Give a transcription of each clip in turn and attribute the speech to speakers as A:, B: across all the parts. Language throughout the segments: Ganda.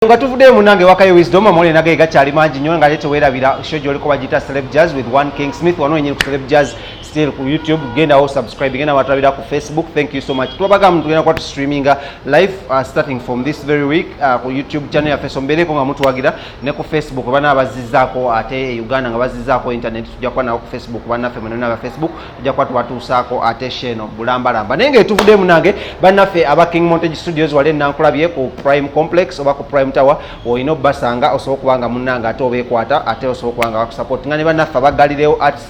A: Nga tuvuddeyo munange wakayo Wisdom, amawulire nagaye gakyali mangi nnyo, nga ate teweerabira show gy'oliko bagiyita Celeb Jazz with One King Smith, wano wenyini ku Celeb Jazz, still ku YouTube. Gendawo subscribe, genda watulabira ku Facebook. Thank you so much. Twabagamba tugenda kuba tustreaminga live starting from this very week ku YouTube channel yaffe, so mbeereko nga mutuwagira ne ku Facebook. Bana abazizzaako ate e Uganda nga bazizzaako internet, tujja kuba nabo ku Facebook. Bannaffe mwenna aba Facebook, tujja kuba tubatuusaako ate sheno bulambalamba. Naye nga etuvuddeyo munange, bannaffe aba King Montage Studios wali enankulabye ku Prime Complex oba ku Prime Tower, olina obbasanga, osobola okuba nga munnange ate obeekwata, ate osobola okuba nga bakusupport nga ne bannaffe aba Galileo Arts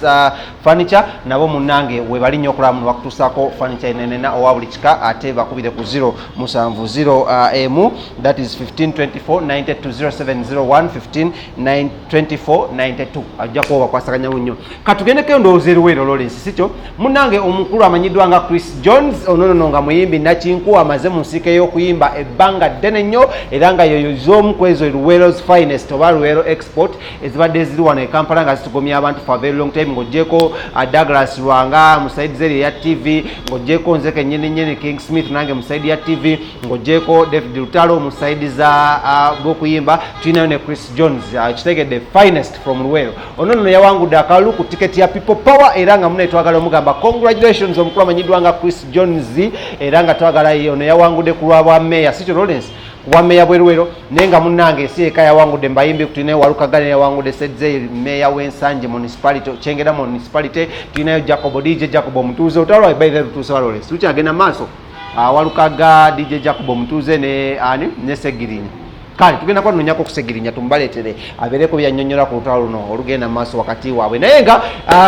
A: Furniture, nabo munnange webali nnyo okulaba muno bakutuusaako furniture enenena owa buli kika. Ate bakubire ku 0 7 0 emu, that is 15 24 92, 0701 15 9 24 92. Ajja kuba bakwasaganyamu nnyo. Katugendeko endowooza eruweero Lawrence, sikyo munnange? Omukulu amanyiddwa nga Chris Jones, ononono nga muyimbi nakinku, amaze mu nsiike y'okuyimba ebbanga ddene nnyo, era nga yoyo z'omu ku ezo Luweero's finest oba Luweero export ezibadde ziri wano e Kampala nga zitugomya abantu for a very long time, ng'oggyeko Douglas Lwanga mu side zeri eya TV, ng'oggyeko nze kennyini nnyini King Smith nange mu side ya TV, ng'oggyeko David Lutalo mu side za bw'okuyimba, tulinayo ne Chris Jones, kitegedde, finest from Luweero. Ono nno yawangudde akalulu ku tiketi ya People Power, era nga munaye twagala omugamba congratulations, omukulu amanyiddwa nga Chris Jones. Era nga twagala ono yawangudde ku lwa bwa meeya, sikyo Lawrence? Ku meeya bweruwero. Naye nga munnange ensi eka yawangudde mbayimbi, tulinayo Walukagane, yawangudde Sedze, meeya w'Ensangi Municipality, Kyengera Municipality. Tulinayo Jacobo, DJ Jacobo omutuuze. Olutalo by the lutuuse wa Lawrence, lukyagenda maaso. Walukaga, DJ Jacob omutuuze ne ani ne Segirinya. Kale tugenda kuba tunonyako okusegirinya, tumubaleetere abeereko byannyonnyola ku lutalo luno olugenda mu maaso wakati waabwe. Naye nga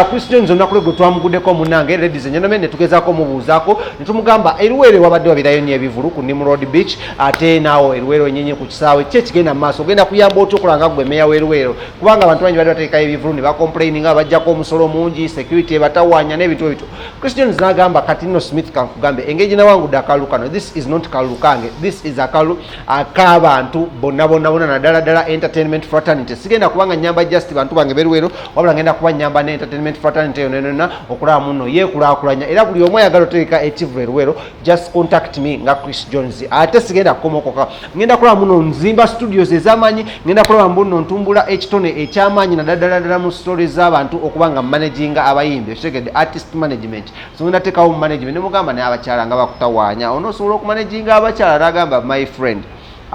A: Chris Jones, olunaku lwe gwe twamuguddeko munnange, ladies and gentlemen, ne tugezaako omubuuzaako ne tumugamba eruweero wabadde wabirayo nnyo ebivulu ku Nimrod Beach, ate naawo eruweero enyenyi ku kisaawe ki ekigenda mu maaso, ogenda kuyamba otya okulanga gwe meeya w'eruweero, kubanga abantu bangi badde bateekayo ebivulu ne bacomplaininga bajjako omusolo mungi, security ebatawaanya n'ebintu ebityo. Chris Jones n'agamba, "Kati nno Smith, kankugambe engeri gye nawangudde akalulu kano, this is not kalulu kange, this is akalulu ak'abantu bonna bonna bonna, naddala ddala entertainment fraternity. Sigenda kubanga nyamba just bantu bange beruweero, wabula ngenda kuba nyamba ne entertainment fraternity yonna yonna okulaba muno yeekulaakulanya. Era buli omu ayagala otegeka ekivulu eruweero, just contact me nga Chris Jones. Ate sigenda kukomokoka, ngenda kulaba muno nzimba studios ez'amaanyi, ngenda kulaba mbuno ntumbula ekitone eky'amaanyi, naddala ddala ddala mu stories z'abantu, okuba nga managinga abayimbi, okitegedde, artist management. So ngenda teekawo mu management." Nemugamba, "Naye abakyala nga bakutawaanya, onoosobola okumanaginga abakyala?" N'agamba, "My friend,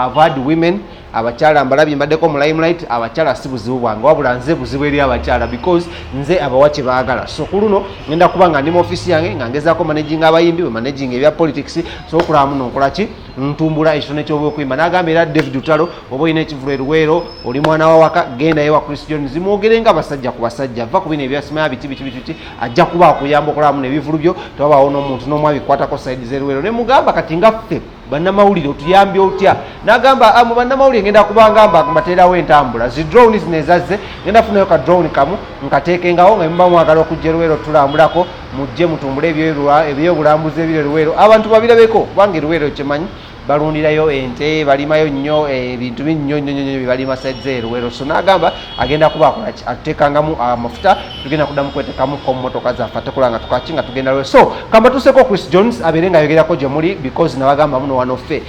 A: I've had women, abakyala mbalabye, mbaddeko mu limelight, abakyala si buzibu bwange, wabula nze buzibu eri abakyala because nze abawa kye baagala. So ku luno ngenda kuba nga ndi mu ofiisi yange nga ngezaako managing abayimbi, bwe managing ebya politics, so okulaba muno nkola ki, ntumbula ekitone ky'obwokuyimba." N'agamba, "Era David Lutalo, oba olina ekivulu eruweero, oli mwana wa waka, gendayo wa Chris Jones, mwogere nga basajja ku basajja, va ku bino ebyasimaya biti biti biti biti, ajja kuba akuyamba okulaba muno ebivulu byo tewabaawo n'omuntu n'omu abikwatako side z'eruweero." Ne mugamba, "Kati nga ffe bannamawulire otuyambye otya?" N'agamba, "Ah, mu bannamawulire ngenda kubanga mbateerawo entambula, zi drone zino ezazze, ngenda funayo ka drone kamu nkateekengawo nga muba mwagala okujja eruweero tulambulako, mujje mutumbule ebyobulambuzi ebiri eruweero, abantu babirabeko, kubanga eruweero kyemanyi balundirayo ente, balimayo nnyo ebintu bingi nnyo nnyo nnyo byebalima side eruweero." So n'agamba agenda kuba akolaki, atuteekangamu amafuta, tugenda kuddamu kwetekamuko mu motoka zaffe, ate kola nga tukaki nga tugenda lwe. So kambatuuseko Chris Jones abeere nga ayogerako gye muli, because nabagamba muno wano ffe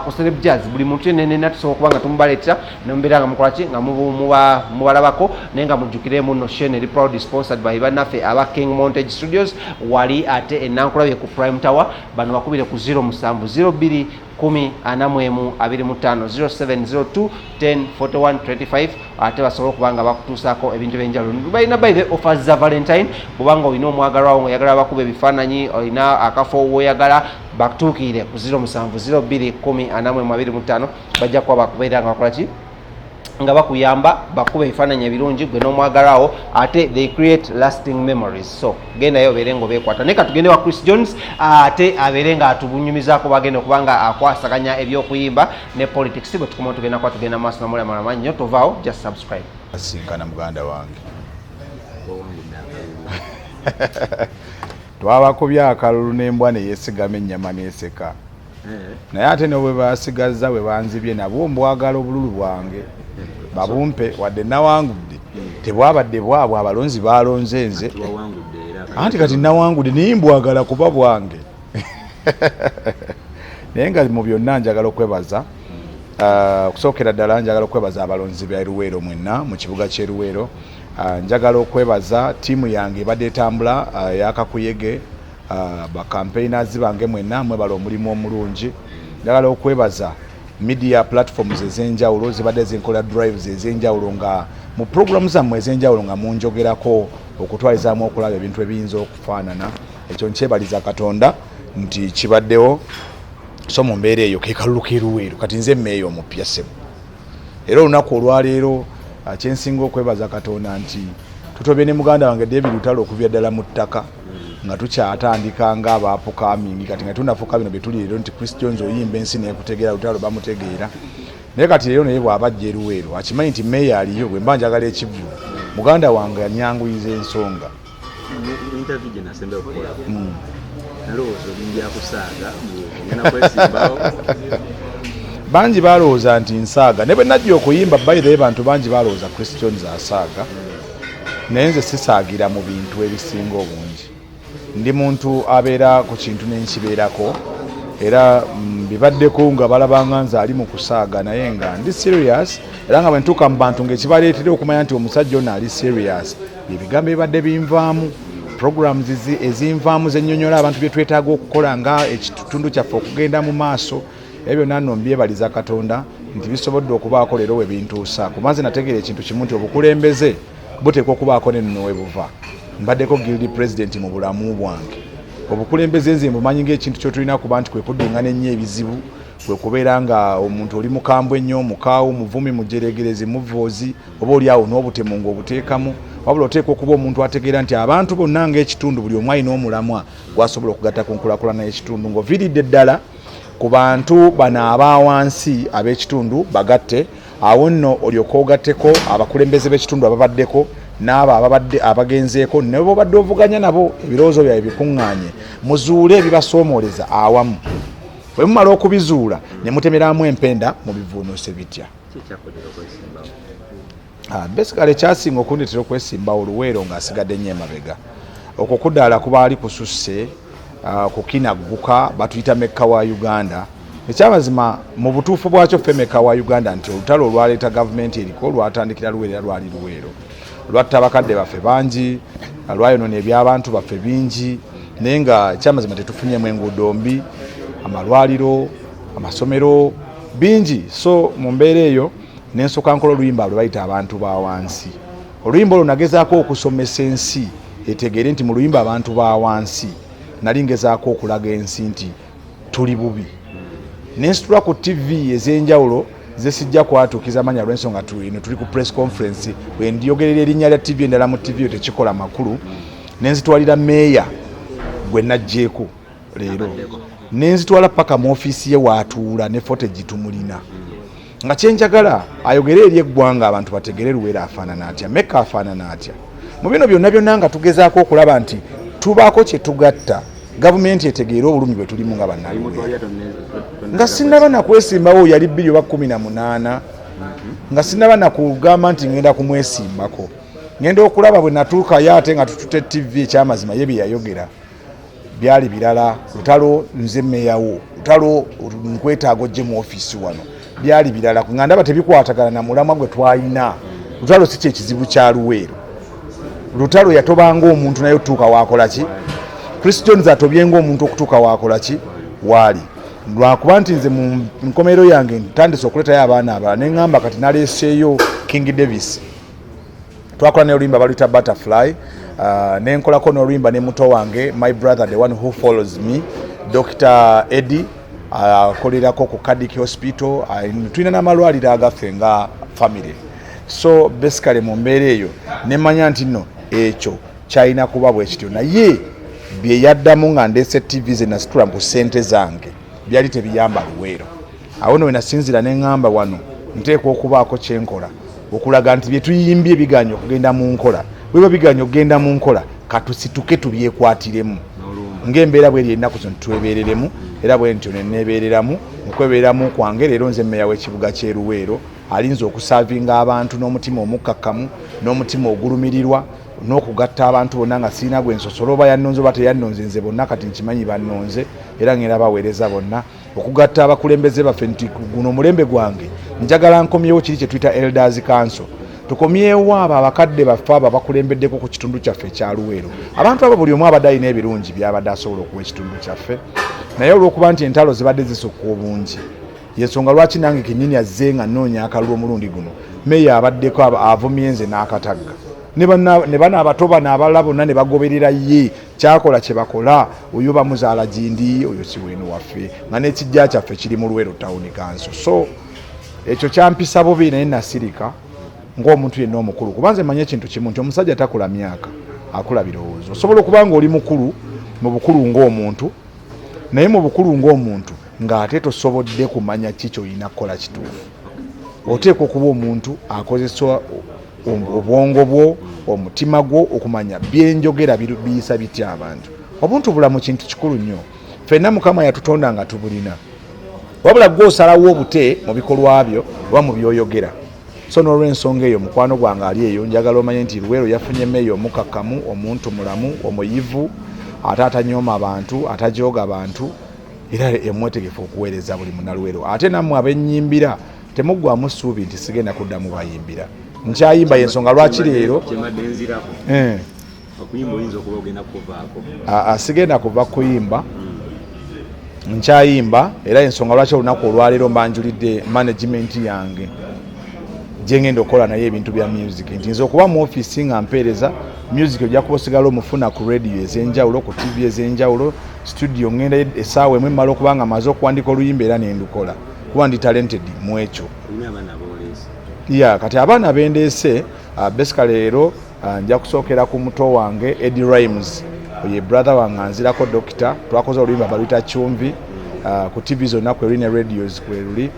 A: ku Celeb Jazz buli muntu yenenena tusobola okuba nga tumubaleetera nemubeera nga mukolaki nga mubalabako. Naye nga mujjukire muno show eri proud sponsored by bannaffe aba King Montage Studios, wali ate enankulabye ku Prime Tower. Bano bakubire ku 07 02 10 41 25, 0702 10 41 25, ate basobole okuba nga bakutuusaako ebintu ebyenjawulo. Balina by the offers za Valentine, bwobanga olina omwagalwawo nga oyagala bakuba ebifaananyi, olina akafo woyagala, batuukirire ku 07 02 10 41 25, bajja kuba bakubeera nga bakola ki, nga bakuyamba bakuba ebifaananyi ebirungi gwe n'omwagalwawo, ate they create lasting memories. So gendayo obeere nga obeekwata. Naye katugende wa Chris Jones, ate abeere nga atubunyumizaako bagenda okuba nga akwasaganya ebyokuyimba ne politics. Bwe tukoma tugenda kuba tugenda maaso namuli amalala mangi nnyo. Tovaawo, just subscribe.
B: Asinkana muganda wange. Twabakubye akalulu n'embwa neyesigama ennyama n'eseka, naye ate ne bwe basigazza bwe banzibye nabwo mbwagala. Obululu bwange babumpe, wadde nawangudde tebwabadde bwabwe, abalonzi balonze nze. Anti kati nawangudde naye mbwagala kuba bwange. Naye nga mu byonna njagala okwebaza Okusookera ddala njagala okwebaza abalonzi ba Luweero mwenna mu kibuga ky'e Luweero. Njagala okwebaza ttiimu yange ebadde etambula eya Kakuyege, ba campaigners bange mwenna mwebala omulimu omulungi. Njagala okwebaza media platforms ez'enjawulo zibadde zinkola drives ez'enjawulo nga mu programu zammwe ez'enjawulo nga munjogerako okutwalizaamu okulaba ebintu ebiyinza okufaanana. Ekyo nkyebaliza Katonda nti kibaddewo. So mu mbeera eyo ke kalulu k'e Luweero, kati nze mmeeya omupya ssebo. Era olunaku olwaleero kyensinga okwebaza Katonda nti tutobye ne muganda wange David Lutalo okuvira ddala mu ttaka nga tukyatandika nga abaapukamingi, kati nga tunafuuka bino bye tuli leero nti Chris Jones oyimba ensi n'ekutegeera, Lutalo bamutegeera. Naye kati leero naye bw'aba ajja e Luweero akimanyi nti mmeeya aliyo, bwe mba njagala ekivvulu muganda wange anyanguyiza ensonga.
C: Mu interview gye nasembayo okukola nalowooza oli mbyakusaaga ngenda kwesimbawo.
B: Bangi balowooza nti nsaaga, ne bwe najja okuyimba by the way bantu bangi balowooza Chris Jones asaaga, naye nze sisaagira mu bintu ebisinga obungi. Ndi muntu abeera ku kintu ne nkibeerako, era bibaddeko nga balabanga nze ali mu kusaaga, naye nga ndi serious, era nga bwe ntuuka mu bantu ng'ekibaleetera okumanya nti omusajja ono ali serious ebigambo ebibadde binvaamu, programs ezinvaamu zennyonnyola abantu bye twetaaga okukola nga ekitundu kyaffe okugenda mu maaso. Ebyo byonna nno mbyebaliza Katonda nti bisobodde okubaako leero we bintuusa, kuba nze nategeera ekintu kimu nti obukulembeze buteekwa okubaako n'ennono we buva. Mbaddeko guild president mu bulamu bwange. Obukulembeze nze mbumanyi ng'ekintu ky'otulina kuba nti kwe kuddingana ennyo ebizibu, kwe kubeera nga omuntu oli mukambwe ennyo, mukaawu, muvumi, mujeregerezi, muvoozi, oba oli awo n'obutemu ng'obuteekamu. Wabula oteekwa okuba omuntu ategeera nti abantu bonna ng'ekitundu buli omu alina omulamwa gw'asobola okugatta ku nkulaakulana y'ekitundu, ng'oviiridde ddala ku bantu bano aba wansi ab'ekitundu bagatte. Awo nno olyoke ogatteko abakulembeze b'ekitundu ababaddeko n'abo ababadde abagenzeeko ne bobadde ovuganya nabo, ebirowoozo byabwe bikuŋŋaanye muzuule ebibasoomooleza awamu. Bwe mumala okubizuula ne mutemeramu empenda mubivuunuse bitya. Basically ekyasinga okundeetera okwesimbawo Luweero ng'asigadde nnyo emabega, okwo kudaala kubaali kususse kukinagguka, batuyita Mekka wa Uganda. Ekyamazima mu butuufu bwakyo ffe Mekka wa Uganda nti olutalo olwaleeta gavumenti eriko lwatandikira Luweero era lwali Luweero. Lwatta abakadde baffe bangi, lwayonoona eby'abantu baffe bingi, naye nga ekyamazima tetufunyemu enguudo mbi, amalwaliro, amasomero bingi. So mu mbeera eyo nensooka nkola oluyimba lwe bayita abantu ba wansi. Oluyimba olwo nagezaako okusomesa ensi etegeere nti mu luyimba abantu ba wansi nali ngezaako okulaga ensi nti tuli bubi. Nensitula ku TV ez'enjawulo zesijja kwatuukiza manya lw'ensonga eno tuli ku press conference, bwe ndyogerera erinnya lya TV endala mu TV eyo tekikola makulu. Nenzitwalira meeya gwe naggyeeko leero, nenzitwala paka mu ofiisi ye waatuula ne footage tumulina, nga kyenjagala ayogere eri eggwanga abantu bategere Luweero afaanana atya, Mekka afaanana atya. Mu bino byonna byonna nga tugezaako okulaba nti tubaako kye tugatta, gavumenti etegeere obulumi bwe tulimu nga Bannaluweero. Nga sinnaba nakwesimbawo yali 2018, nga sinnaba nakugamba nti ngenda kumwesimbako, ngenda okulaba bwe natuukayo ate nga tutute TV, ekyamazima ye bye yayogera byali birala. Lutalo nze mmeyawo, Lutalo nkwetaaga ojje mu ofiisi wano, byali birala nga ndaba tebikwatagana na mulamwa gwe twalina. Lutalo si kyekizibu kya Luweero. Lutalo yatobanga omuntu naye otuuka wakola ki? Chris Jones atobye ng'omuntu okutuuka wakola ki? Waali lwakuba nti nze mu nkomero yange ntandise okuleetayo abaana abalala, ne ŋŋamba kati naleeseeyo King Davis, twakola n'oluyimba baluyita Butterfly. Nenkolako n'oluyimba ne muto wange, my brother, the one who follows me, Dr Eddie, akolerako ku Cardiff Hospital. Tulina n'amalwaliro agaffe nga family. So basically mu mbeera eyo nemanya nti nno ekyo kyalina kuba bwe kityo, naye bye yaddamu nga ndeese TV ze nasitula ku ssente zange byali tebiyamba Luweero. Awo no we nasinziira ne ŋŋamba wano nteekwa okubaako kyenkola okulaga nti bye tuyimbye biganye okugenda mu nkola. Bwe biba biganye okugenda mu nkola, katusituke tubyekwatiremu ng'embeera bweri ennaku zino twebeereremu, era bwe ntyo ne neebeereramu. Mu kwebeereramu kwange leero nze mmeeya w'ekibuga ky'e Luweero alinze okusaavinga abantu n'omutima omukkakkamu n'omutima ogulumirirwa n'okugatta abantu bonna nga sirina gwe nsosola oba yannonze oba teyannonze. Nze bonna kati nkimanyi bannonze era ngenda baweereza bonna. Okugatta abakulembeze baffe nti guno omulembe gwange njagala nkomyewo kiri kye tuyita Elders Council, tukomyewo abo abakadde baffe abo abakulembeddeko ku kitundu kyaffe ekya Luweero. Abantu abo buli omu abadde alina ebirungi byabadde asobola okuwa ekitundu kyaffe, naye olw'okuba nti entalo zibadde zisukka obungi, yensonga lwaki nange kennyini azze nga nnoonya akalulu omulundi guno. Meeya abaddeko avumye nze n'akatagga ne bano abato bano abalala bonna ne bagoberera ye kyakola kye bakola. Oyo bamuzaala gindi, oyo si weeno waffe, nga n'ekijja kyaffe kiri mu Luweero Town Council. So ekyo kyampisa bubi, naye nasirika ng'omuntu yenna omukulu, kuba nze manye ekintu kimu nti omusajja takula myaka, akula birowoozo. Osobola okuba nga oli mukulu mu bukulu ng'omuntu, naye mu bukulu ng'omuntu ng'ate tosobodde kumanya ki kyolina kukola kituufu. Oteekwa okuba omuntu akozesa obwongo bwo, omutima gwo, okumanya byenjogera biyisa bitya abantu. Obuntu bulamu kintu kikulu nnyo. Ffenna Mukama yatutonda nga tubulina, wabula gwe osalawo obute mu bikolwa byo oba mu byoyogera. So n'olwensonga eyo, mukwano gwange ali eyo, njagala omanye nti Luweero yafunye meeya omukakkamu, omuntu mulamu, omuyivu, ate atanyooma abantu, atajooga abantu, era emwetegefu okuweereza buli Munaluweero. Ate nammwe abenyimbira, temuggwamu ssuubi nti sigenda kuddamu bayimbira. Nkyayimba, yensonga lwaki leero
C: Kyembadde nzirako, okuyimba oyinza okuba ogenda kuvaako.
B: Sigenda kuva kuyimba, nkyayimba, era ensonga lwaki olunaku olwaleero mbanjulidde management yange gyengenda okukola naye ebintu bya music, nti nze okuba mu ofiisi nga mpeereza music, ojja kuba osigala omufuna ku radio ez'enjawulo, ku TV ez'enjawulo, studio ngenda essaawa emu emmala okuba nga maze okuwandika oluyimba era nendukola, kuba ndi talented mu ekyo.
C: Olina abaana boleese?
B: Ya, kati abaana bendeese, basically leero nja kusookera ku muto wange Eddie Rhymes. Oye brother wange anzirako dokita. Twakoze oluyimba baluyita Chumvi, ku TV zonna kweruli ne radios kweruli.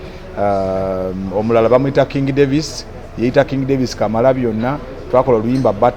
B: Omulala bamuyita King Davis, yeyita King Davis Kamala byonna. Twakola oluyimba Bata.